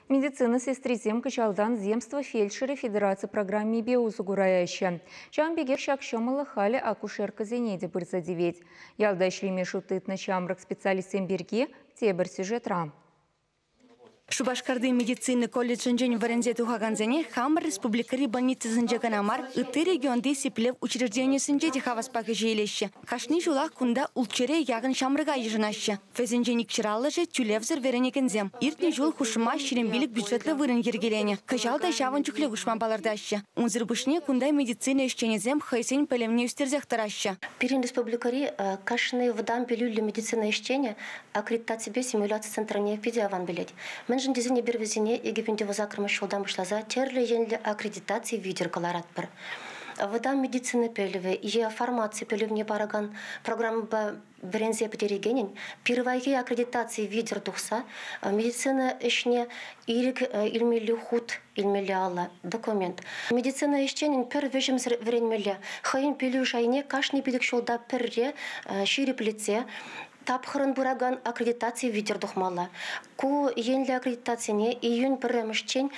Медицина сестрисем кӑҫалтан «Земство фельдшерӗ» федераци программипе усӑ кураяҫҫӗ. Ҫавӑн пекех ҫак ҫӑмӑллӑх халӗ акушеркӑсене те пырса тивет. Ялта ӗҫлеме шут тытнӑ ҫамрӑк специалистсем пирки тепӗр сюжетра. Шупашкарти медицина колледжӗнчен вӗренсе тухакансене хамӑр республикӑри больницӑсенче кӑна мар, ытти регионти сиплев учрежденийӗсенче те хаваспах ӗҫе илеҫҫӗ. Кашни ҫулах кунта 600-е яхӑн ҫамрӑка йышӑнаҫҫӗ. Вӗсенчен 250-шӗ тӳлевсӗр вӗренекенсем. Иртнӗ ҫул хушма 25 бюджетлӑ вырӑн йӗркеленӗ. Кӑҫал та ҫавӑн чухлӗ хушма палӑртаҫҫӗ. Унсӑр пуҫне кунта медицина ӗҫченӗсем хӑйсен пӗлӗвне ӳстерсех тӑраҫҫӗ. Пирӗн республикӑри кашни вӑтам пӗлӳллӗ медицина ӗҫченӗ аккредитаципе симуляци центрне питӗ аван пӗлет. Мӗншӗн тесен эпир вӗсене 2018 ҫултан пуҫласа тӗрлӗ енлӗ аккредитаци витӗр кӑларатпӑр. Вӑтам медицина пӗлӗвӗ е фармаци пӗлӗвне паракан программӑпа вӗренсе пӗтерекенӗн пирвайхи аккредитаци витӗр тухса медицина ӗҫне ирӗк илмелли хут, илмелли алла документ. Медицина ӗҫченӗн пӗр вӗҫӗмсӗр вӗренмелле, хӑйӗн пӗлӳ шайне кашни 5 ҫулта пӗрре ҫирӗплетсе тапхӑрӑн пыракан аккредитаци витӗр тухмалла. Ку енлӗ аккредитацине июнь 1-мӗшчен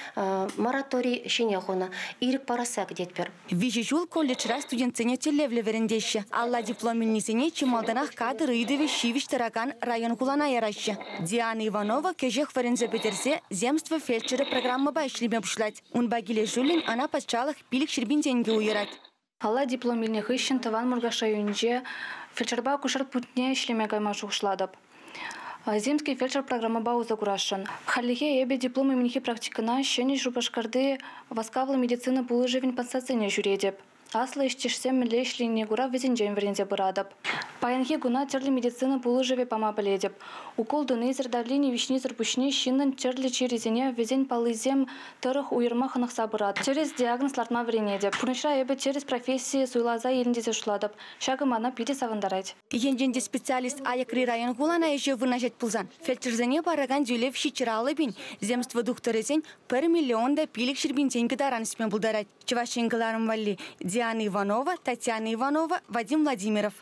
мораторий ҫине хунӑ. Ирӗк парасса кӗтетпӗр. 3 ҫул колледжра студентсене тӗллевлӗ вӗрентеҫҫӗ. Алла диплом илнисене чи малтанах кадр ыйтӑвӗ ҫивӗч тӑракан район хулана яраҫҫӗ. Диана Иванова кӗҫех вӗренсе пӗтерсе «Земство фельдшерӗ» программӑпа ӗҫлеме пуҫлать. Унпа килӗшӳллӗн ӑна патшалӑх 500 000 тенкӗ уйӑрать. Алла диплом илнӗ хыҫҫӑн тӑван Муркаш районӗнче фельдшерпа акушер пунктне ӗҫлеме кайма шухӑшлатӑп. Земский фельдшер программӑпа усӑ курасшӑн. Хальлӗхе эпӗ диплом умӗнхи практикӑна Ҫӗнӗ Шупашкарти васкавлӑ медицина пулӑшӑвӗн подстанцине ҫӳретӗп. Аслӑ ӗҫтешсем мӗнле ӗҫленине кура вӗсенчен вӗренсе пыратӑп. Паянхи куна тӗрлӗ медицина пулӑшӑвӗ пама пӗлетӗп. Укол тунисӗр, давлени виҫнисӗр пуҫне ҫыннӑн тӗрлӗ чирӗсене вӗсен паллисем тӑрӑх уйӑрма хӑнӑхса пыратӑп. Тӗрӗс диагноз лартма вӗренетӗп. Пурнӑҫра эпӗ тӗрӗс професси суйласа илнӗ тесе шутлатӑп. Ҫакӑ мана питӗ савӑнтарать. Енчен те специалист аякри район хулана ӗҫе вырнаҫать пулсан, фельдшерсене паракан тӳлев 750 000, земство тухтӑрӗсен 1 500 000 тенкӗ таран ӳсме пултарать. Чӑваш Ен кӑларӑм валли Диана Иванова, Татьяна Иванова, Вадим Владимиров.